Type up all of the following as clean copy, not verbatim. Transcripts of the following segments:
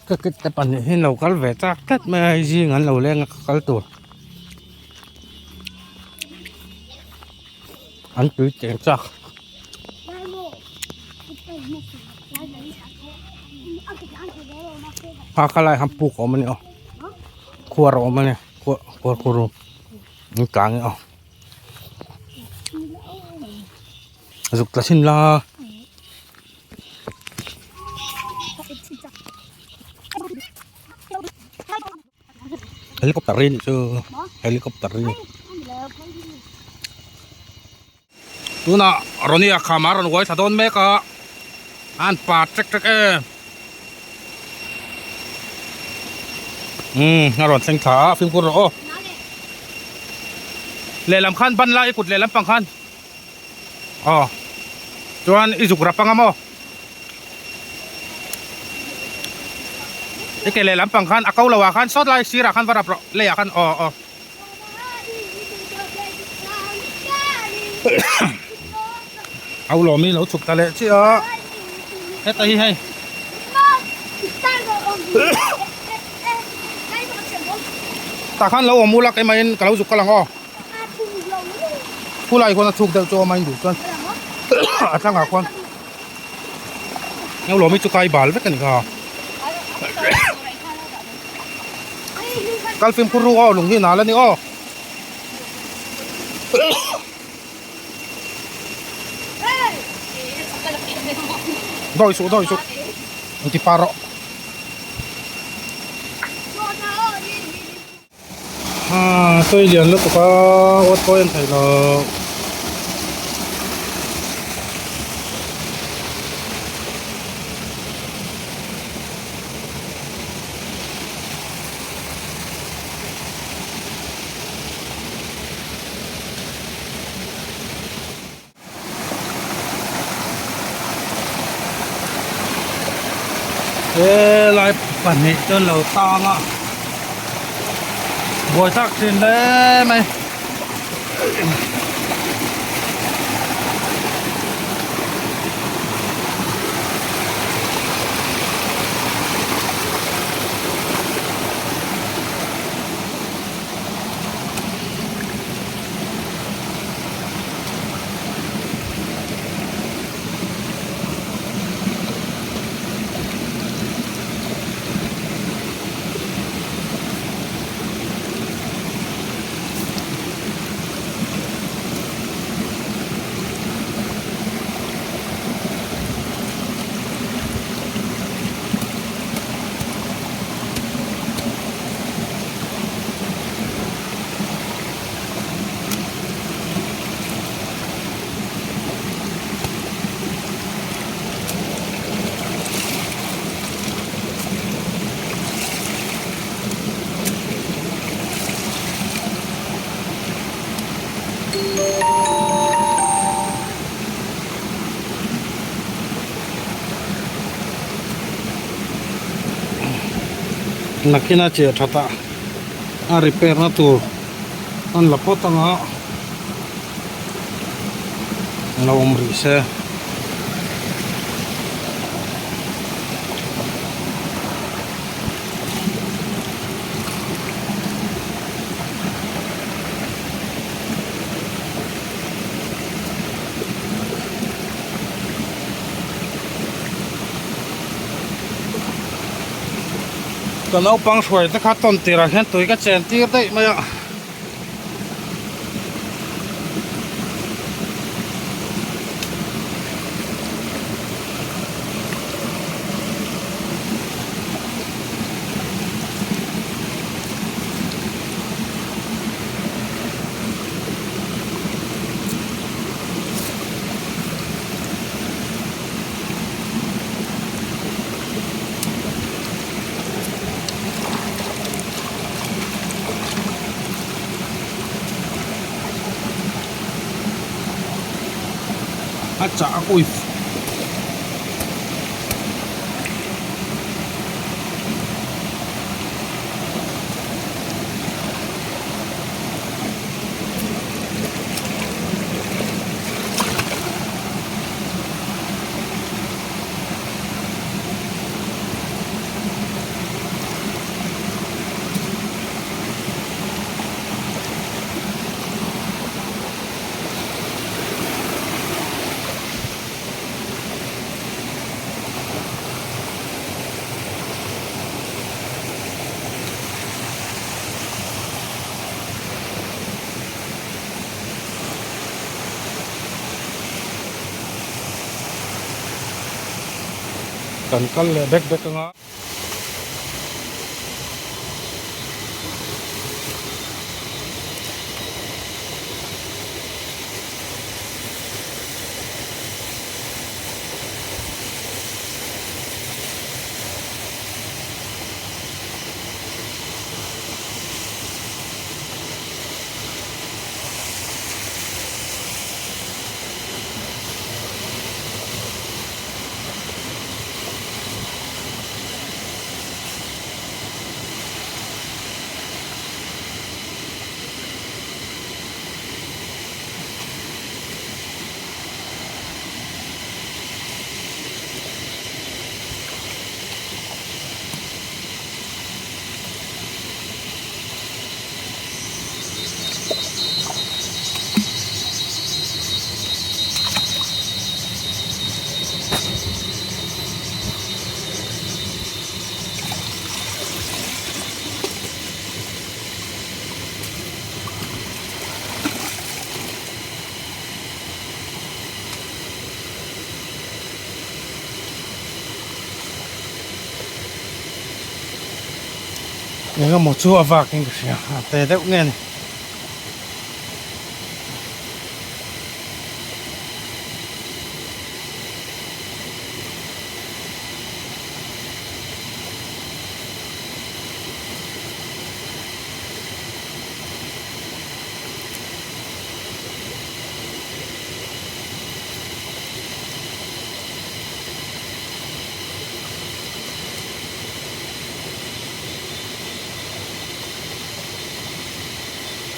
Ka kit te pahnih hi lo kal ve chak tlat mai a hei zing an lo leng a ka kal tur an tui cheng chak. A kha lai han puk a awm a ni aw khuar a awm a ni khuar khuar khuar an kang e aw zuk tla chhin la. Helicopter ri nih chu helicopter ri tunah Ronnie a kham a rawn uai thla dawn mek a a han pa ṭek ṭek em umm a rawn thleng thla a fimkhur rawh aw lehlam khan ban lai i kut lehlam pang khan. Aw chuan i zuk rap anga maw i ke leh lampang khan a ko lo ah khan sawt lai sirah khan va rap rawh lei ah khan aw aw au lawmi lo chhuk ta leh chiah a heta hi hei tah khan lo awm ula keimahin ka lo zuk kal ang aw. Khulai khuan a chhuk deuh chu a awm a induh chuan a tlangah khuan englo mi chu kai bal vek a ni kha kal fimkhur ru aw lung hi nal a ni aw. Dawi suh dawi suh inti par rawh. Aa sawi lian lutuk a awt pawh en theih loh. Helai pahnih chuan lo tang a buai thlak thin hle mai. Nakina chiah that a a repair na tur an la phawt anga lo awm rih se. Ka naupang hruai te kha tawn tirah hian tui ka chen tir daih mai a. A chah a ui. Kan kal leh bek bek anga. Eng emaw chu a vak in ka hria a te deuh nge ni.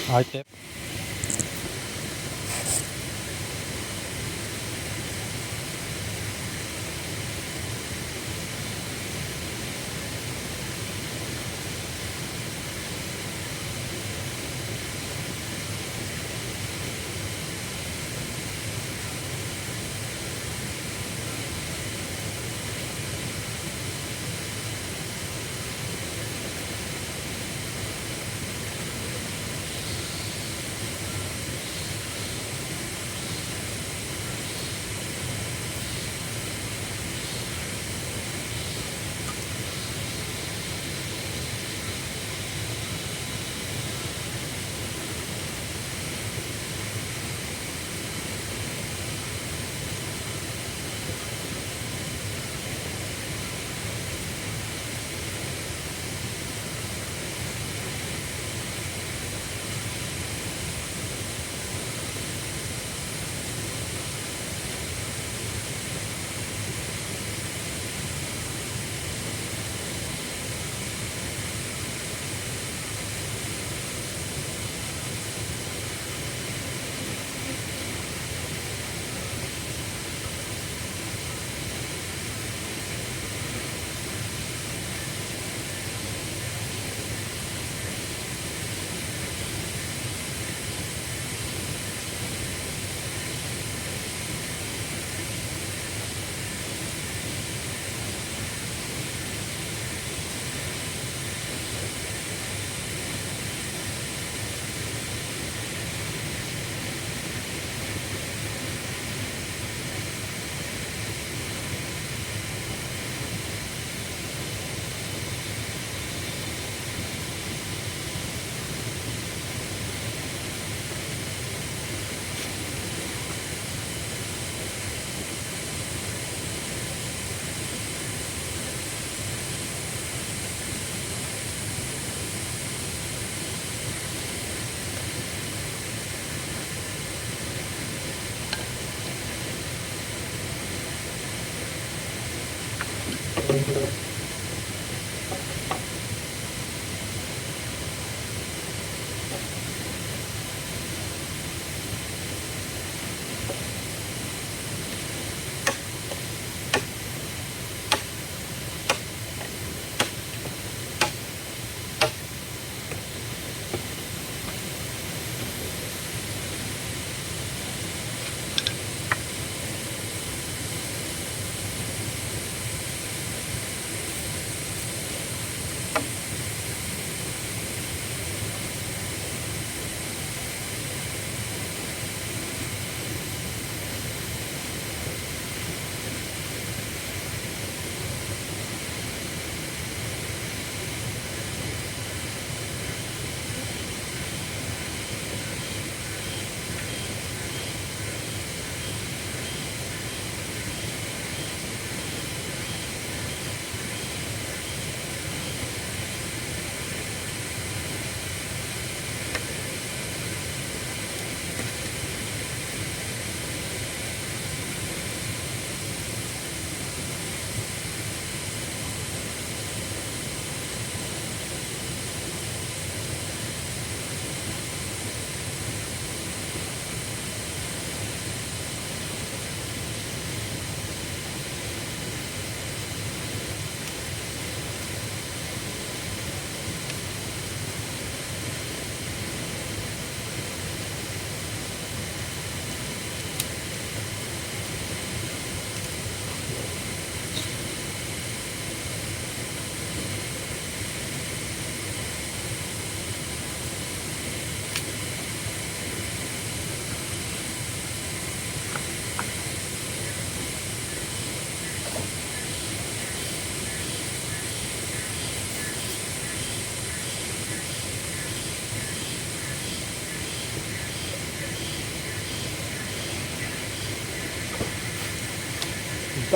Ai tep.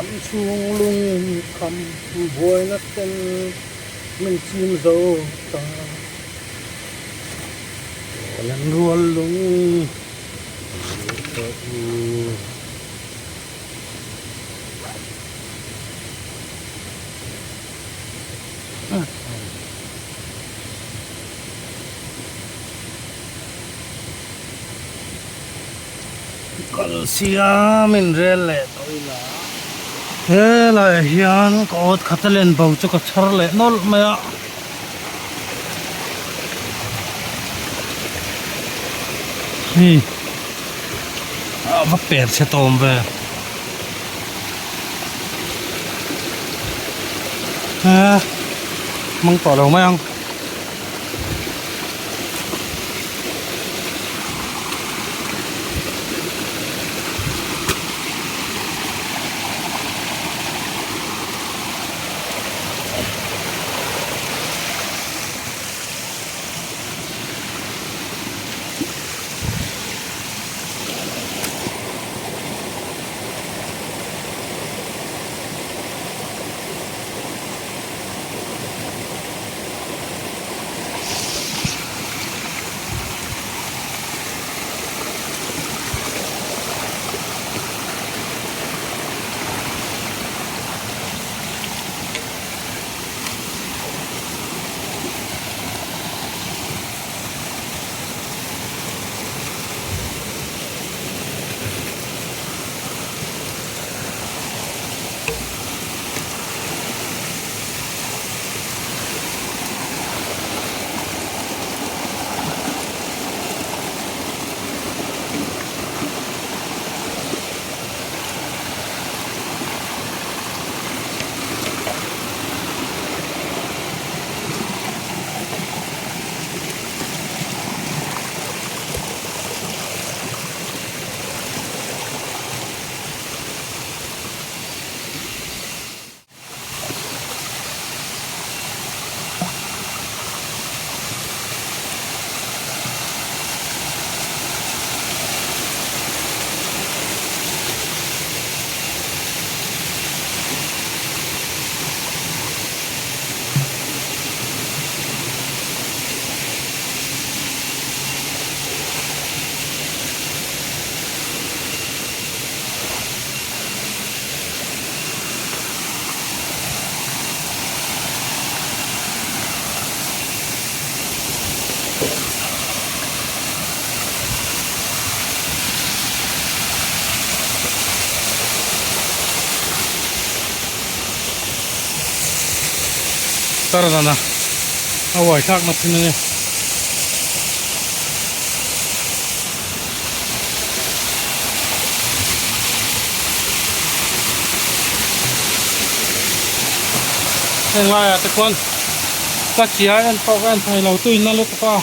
Dam chhung lungkham buaina ten min chim zo ta. Awn rual lung tawh u. Kal siam in rel leh tawh ila helaiah hian ka awt khat a len bo chu ka chhar leh nawlh mai a. Hei a va per chhe tawm ve a hmang tawh lo mai ang. Tarzan a a uai thlak na thin a ni. Heng laiah te khuan ka chia en pawh ka en thei lo tuin na lutuk a.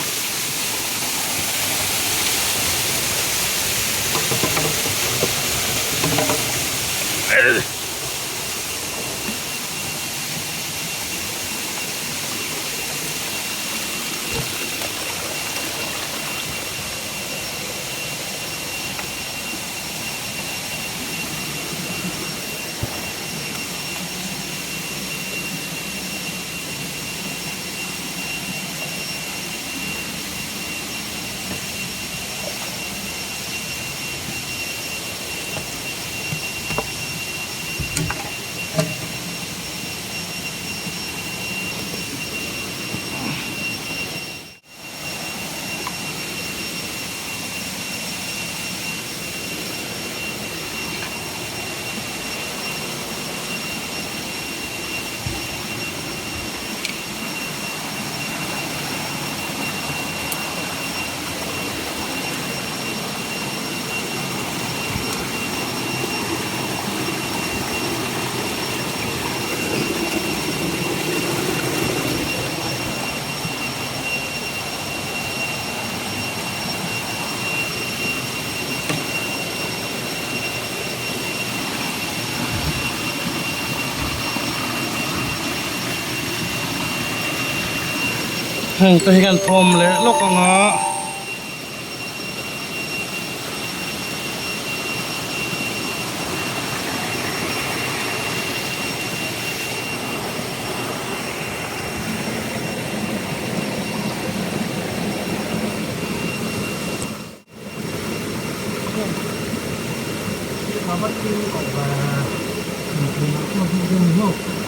Heng te hi kan thawm leh lawk ang a. va chiang tawh ve. Thingpui ah chuan hei hi a ni maw.